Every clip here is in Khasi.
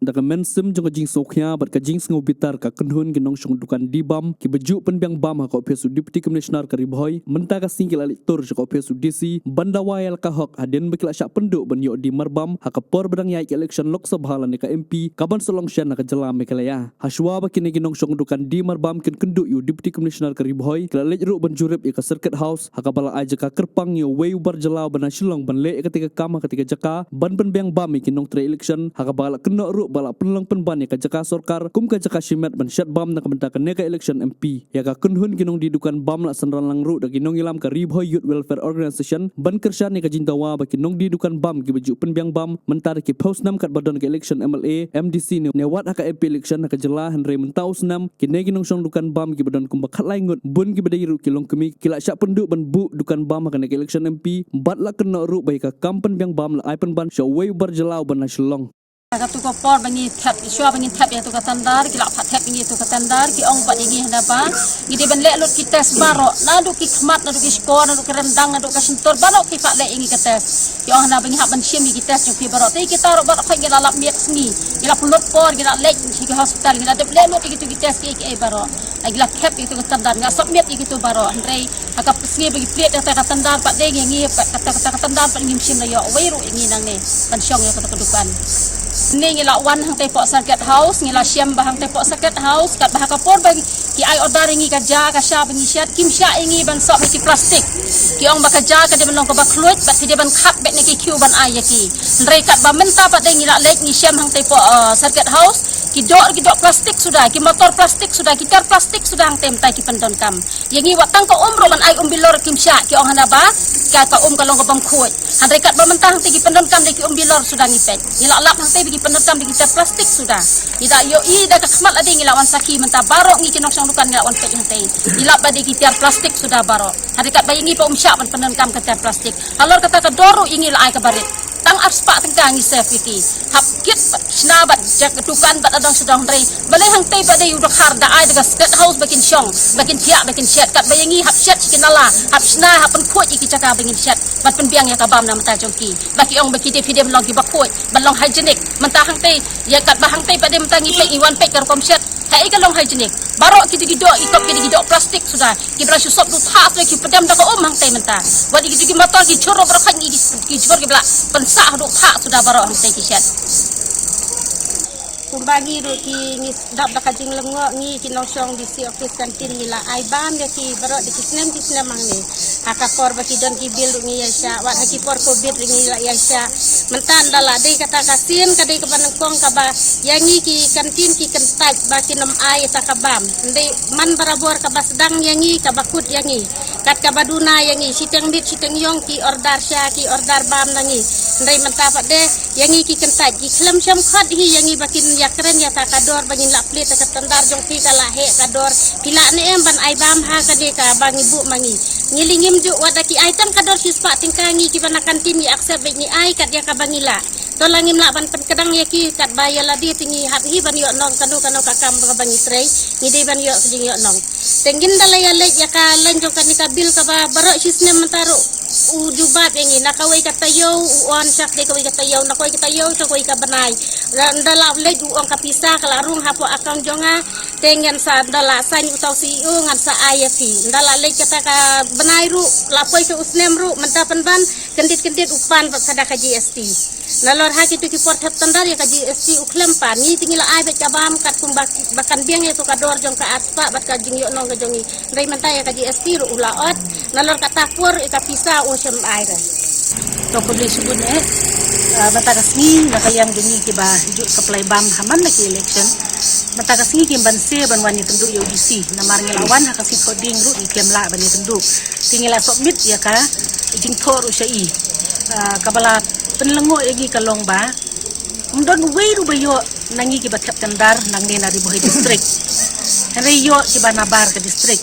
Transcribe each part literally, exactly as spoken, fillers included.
Da ka mynsiem jong ka jingsngewkhia bad ka jingsngewbitar ka kynhun ki nongshong dukan die bam kiba ju pynbiang bam ha ka ophis u Deputy Commissioner ka Ri Bhoi mynta ka sngi ki la leit tur sha ka ophis u D C ban dawa ïa la ka hok hadien ba ki la shah pynduh ban ïoh die marbam ha ka por ba dang ïaid ka election Lok Sabha lane ka M P kaban sa long shen ha ka jylla Meghalaya. Hashwa ba kine ki nongshong dukan die marbam kin kynduh ïa u Deputy Commissioner ka Ri Bhoi, ki la leit ruh ban jurip ïa ka Circuit House ha kaba la ai jaka kyrpang ïa uwei u bar jylla uba na Shillong ban leh ïa katei ka kam ha katei ka jaka ban pynbiang bam ïa ki nongtrei election, ha kaba la kynnoh ruh ba la pynlong pynban ïa ka jaka sorkar kum ka jaka shimet ban shet bam na ka bynta kane ka election M P. Ïa ka kynhun ki nongdie dukan bam la synran lang ruh da ki nongïalam ka Ri Bhoi Youth Welfare Organisation ban kyrshan ïa ka jingdawa ba ki nongdie dukan bam kiba ju pynbiang bam mynta da ki phew snem katba don ka election M L A, M D C ne, ne wat ha ka M P election ha ka jylla, hynrei mynta u snem kine ki nongshong dukan bam kiba don kumba khatlai ngut, bun kiba dei ruh ki longkmie, ki la shah pynduh ban buh dukan bam ha kane ka election M P bad la kynnoh ruh ba ïa ka kam pynbiang bam la ai pynban sha uwei u bar jylla uba na Shillong. Katto ka por ba ngi thep, shuwa ba ngin thep ïa kato ka tender, ki la pat thep ïa kato ka tender, ki ong pat ïa ngi hana ba ngi dei ban leh lut ki test baroh, naduh ki khmat, naduh ki shkor, naduh ki ryndang, naduh ka shyntur, baroh ki pat leh ïa ngi ka test. Ki ong hana ba ngi hap ban shim ïa ki test jong phi baroh. Te kita ruh baroh khoit ngi la lap miet sngi, ngi la pynlut por, ngi la leit sha ki hospital, ngi la dep leh lut ïa kito ki test kiei kiei baroh. Ngi la thep ïa kito ka tender, ngi la submit ïa kito baroh. Hynrei ha ka sngi ba ngi plie ïa kata ka tender pat, dei ngi, ngi pat, kata, kata ka tender pat ngim shym la ïoh wei ruh ïa ngi nangne ban shong ïa kata ka dukan. Ngi, ngi la wan hangtei poh Circuit House, ngi la shem ba hangtei poh Circuit House, katba ha ka por ba ki ai order ïa ngi ka ja ka sha ba ngi shet, kim shah ïa ngi ban sop ha ki plastik. Ki ong ba ka ja ka dei ban long kaba khluit, bad ki dei ban khap beit na ki queue ban ai ïa ki. Hynrei katba mynta pat, dei ngi la leit ngi shem hangtei poh, uh, Circuit House, ki doh, ki doh plastik suda, ki motor plastik suda, ki tiar plastik suda hangtei mynta ki pyndonkam. Ïa ngi wat tang ka um ruh ban ai um bilor kim shah, ki ong hana ba ka, ka um ka long ka bym khuid. Hynrei katba mynta hangtei ki pyndonkam da ki um bilor suda ngi peit. Ngi la lap hangtei ba ki pyndonkam da ki tiar plastik suda. Ngi da ïohi da ka khmat lade, ngi la wan sakhi mynta baroh ngi ki nongshong dukan ngi la wan peit hangtei. Ngi lap ba dei ki tiar plastik suda baroh. Hynrei katba ïa ngi ba um shah ban pyndonkam ka tiar plastik. Halor kata ka dor ruh ïa ngi la ai kaba rit. Tang arspah tyngka ngi save ïa ki. Hap kit bad shna bad jaka dukan bad adang sdang, hynrei balei hangtei pat dei u dkhar da ai da ka Circuit House ba kin shong, ba kin thiah, ba kin shet, katba ïa ngi hap shet sha ki nala, hap shna, hap pynkhuid ïa ki jaka ba ngin shet, ban pynbiang ïa ka bam na bynta jong ki. Ba ki ong ba ki dei, phi dei ban long kiba khuid, ban long hygienic. Mynta hangtei ïa katba hangtei pat dei mynta ngi peit, ngi wan peit ka rukom shet. Haei ka long hygienic? Baroh kito ki doh, i kop kito ki doh plastik suda. Kiba la shu sop duh thah suda, ki pdem da ka um hangtei mynta. Wat ïa kito ki motor ki jhur baroh, ki, ki jhur kiba la pynsah duh thah suda baroh hangtei ki shet. Kumba ngi ruh ki, ngi dap da ka jinglyngngoh, ngi ki nongshong D C office canteen ngi la ai bam ïa ki baroh da ki snem ki snem hangne. Ha ka por ba ki don ki bill ruh ngi ïaishah, wat ha ki por covid ruh ngi la ïaishah. Mynta ynda la dei kata ka sien ka dei kaba nyngkong kaba ïa ngi ki canteen ki kyntait ba kin ym ai ïa kata ka bam. Ym dei man barabor, kaba sdang ïa ngi, kaba kut ïa ngi. Kat kaba duna ïa ngi, shiteng miet shiteng ïong ki order sha, ki order bam na ngi. Hynrei mynta pat de ïa ngi ki kyntait, ki khlem shym khot hi ïa ngi ba kin ïakren ïa kata ka dor ba ngin lah plie ïa ka tender jong phi, ka la heh ka dor. Phi lah ne em ban ai bam ha kane kaba ngi buh ma ngi? Ngi lei ngim ju, wat da ki ai tang ka dor shispah tyngka, ngi kiba na canteen ngi accept beit, ngi ai kat ïa kaba ngi lah. To la ngim lah ban pynkdang ïa ki, katba ïa lade te ngi hap hi ban ïoh nong kano kano ka kam kaba ngi trei, ngi dei ban ïoh ka jingïoh nong. Te ngin da la ïa leit ïa ka line jong kane ka bill kaba baroh shi snem mynta ruh u jubab ïa ngi, na kawei ka taïew u on sha kawei ka taïew, na kawei ka taïew sha kawei ka bnai. Ynda la leit u ong ka pisa ka la rung hapoh account jong nga, te ngan sa, ynda la sign uta u C E O ngan sa ai ïa phi. Ynda la leit kata ka bnai ruh, la poi sha u snem ruh, mynta pynban kyndit kyndit u pan bad ka da ka G S T. Nalor ha kito ki por thep tender ïa ka G S T u khlem pan. Ngi te ngi la ai beit ka bam katkum ba, ba kan biang ïa to ka dor jong ka arspah bad ka jingïoh nong ka jong ngi. Hynrei mynta ïa ka G S T ruh u la ot. Nalor kata por ïa ka pisa u shym ai re. To khublei shibun eh. Ah, mynta ka sngi na ka ïing jong ngi kiba ju supply bam ha man la ki election. Mynta ka sngi kim banse ban wan ïatynduh ïa u D C. Namar ngi la wan ha ka sngi Thohdieng ruh ngi kem lah ban ïatynduh. Te ngi la submit ïa ka jingthoh ruh sha i. Ah, kaba la pynlyngngoh ïa ngi ka long ba ym don uwei ruh ba ïoh na ngi kiba thep tender nangne na Ri Bhoi District. Hynrei ïoh kiba nabar ka district.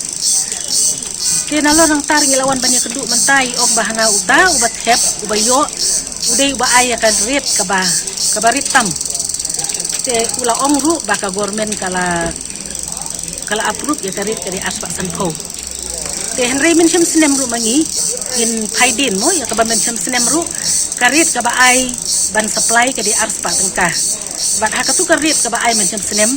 Te nalor nangta ngi la wan ban ïakynduh mynta, i ong ba hana uta uba thep, uba ïoh, u dei uba ai ïa ka rate kaba, kaba rit tam. Te u la ong ruh ba ka government ka la, ka la approve ïa ka rate ka dei arspah sanphew. Te hynrei mynshem snem ruh ma ngi, ngin phai dien mo ïa kaba mynshem snem ruh, ka rate kaba ai ban supply ka dei ar spah tyngka. Bad ha katu ka rate kaba ai mynshem snem,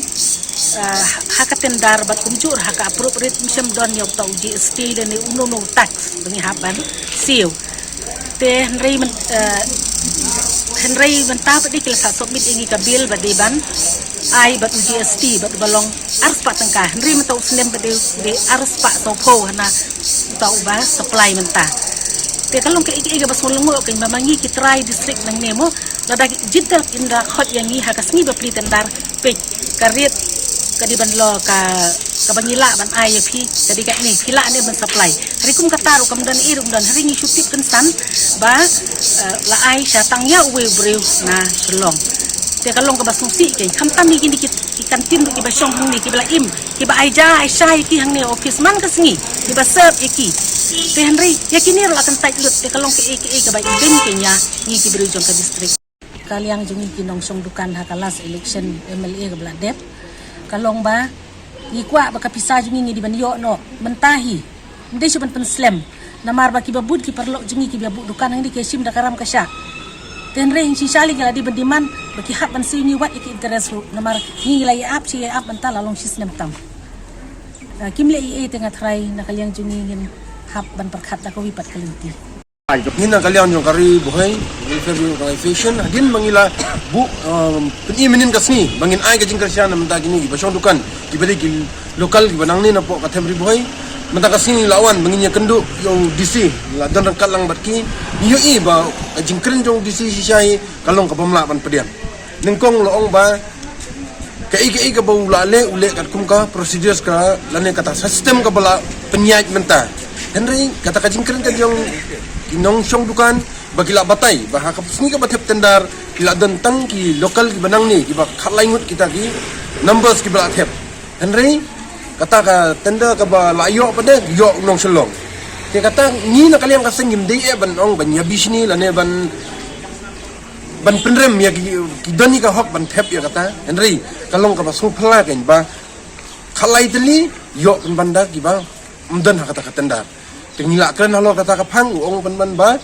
ah, ha ka tender bad kumjuh ha ka approve rate mynshem don ïa uta u G S T lane uno uno u tax ba ngi hap ban siew. Te hynrei myn, eh, hynrei mynta pat dei ki la sa submit ïa ngi ka bill ba dei ban ai bad u G S T bad ba long ar spah tyngka. Hynrei mynta u snem pat dei, dei ar spah sawphew hana uta uba supply mynta. Te ka long kaei kaei kaba sngewlyngngoh kein ba ma ngi ki trai district nangne mo, lada ki jin tender kin da khot ïa ngi ha ka sngi ba plie tender, peit ka rate ka dei ban long ka, kaba ngi lah ban ai ïa phi ka dei kane, phi lah ne ban supply. Hynrei kum kata ruh kam don ei ruh kam don, hynrei ngi shu tip kynsan ba, eh, la ai sha tang ïa uwei u briew na Shillong. Te ka long kaba sngewsih kein, khamtam ïa kine ki, ki canteen ruh kiba shong hangne kiba la im, kiba ai ja ai shai ïa ki hangne office man ka sngi, kiba serve ïa ki. Te hynrei ïa kine ruh la kyntait lut, te ka long kaei kaei kaba ïeit kein ïa ngi ki briew jong ka district. Ka liang jong ngi ki nongshong dukan ha ka last election M L A kaba la dep, ka long ba ngi kwah ba ka pisa jong ngi ngi dei ban ïoh noh mynta hi, ym dei shu ban pynslem. Namar ba kiba bud ki paralok jong ngi kiba buh dukan hangne ki shim da ka ram ka shah. Te hynrei shisha lei ki la dei ban demand ba ki hap ban siew ngi wat ïa ki interest ruh, namar ngi la ïa ap shi ïa ap mynta la long shi snem tam. Ah, kim leh ei ei, te nga tharai na ka liang jong ngi ngin hap ban pyrkhat da kawei pat ka lynti. Ngi na ka liang jong ka Ri Bhoi Welfare Organization, hadien ba ngi la buh, um, pyni mynnin ka sngi ba ngin ai ka jingkyrshan na mynta kine kiba shong dukan, kiba dei ki local kiba nangne napoh ka them Ri Bhoi. Mynta ka sngi la wan ba ngin ïakynduh ïa u D C, la don ryngkat lang bad ki. Ngi ïohi ba ka jingkren jong u D C shisha hi ka long kaba ym lah ban pdiang. Nyngkong la ong ba kaei kaei kaba u la leh, u leh katkum ka procedures ka lane kata system kaba la pynïaid mynta. Hynrei kata ka jingkren ka jong ki nongshong dukan ba ki la batai ba ha ka sngi kaba thep tender ki la don tang ki local kiba nangne kiba khatlai ngut kita ki numbers kiba la thep. Hynrei kata ka tender kaba la ïoh pat de ïoh u nong Shillong. Te kata ngi na ka liang ka seng ngim dei eh ban ong ban ïa bishni lane ban ban pynrem ïa ki, ki don ïa ka hok ban thep ïa kata. Hynrei ka long kaba sngewphylla kein ba khatlai tylli ïoh pynban da kiba ym don ha kata ka tender. Te ngi la kren halor kata ka phang, u ong pynban ba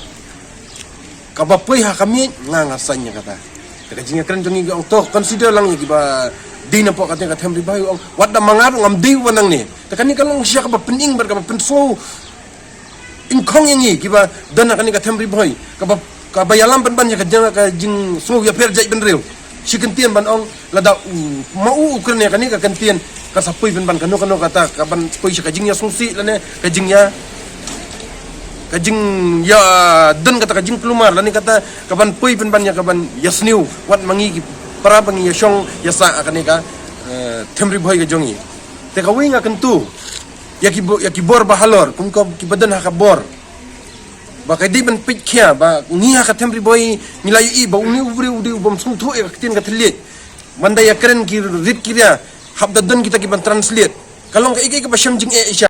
kaba poi ha ka miej nga nga saiñ ïa kata. Te ka jingkren jong ngi ki ong to consider lang ïa kiba dei napoh kata ka them Ri Bhoi, u ong wat da ma nga ruh ngam dei uba nangne. Te kane ka long shisha kaba pyning bad kaba pynsngew ingkhong ïa ngi kiba don ha kane ka them Ri Bhoi, kaba, kaba ïalam pynban ïa ka jing, ka jingsngew ïapher jaitbynriew. Shi kyntien ban ong lada u, ma u u kren ïa kane ka kyntien ka sa poi pynban kano kano kata, ka ban poi sha ka jingïasngewsih lane ka jingïa, ka jingïa don kata ka jingkulmar lane kata ka ban poi pynban ïa ka ban ïasniew wat ma ngi ki para ba ngi ïashong ïasah ha kane ka, eh, them Ri Bhoi ka jong ngi. Te kawei nga kyntu ïa ki bo-, ïa ki bor ba halor, kum ka kiba don ha ka bor. Ba ka dei ban peit khia ba ngi ha ka them Ri Bhoi ngi la ïohi ba une u briew u dei u bym sngewthuh ïa ka ktien ka thylliej. Ban da ïakren ki rit ki ria hap da don kita kiban translate. Ka long kaei kaei kaba shem jingeh shisha.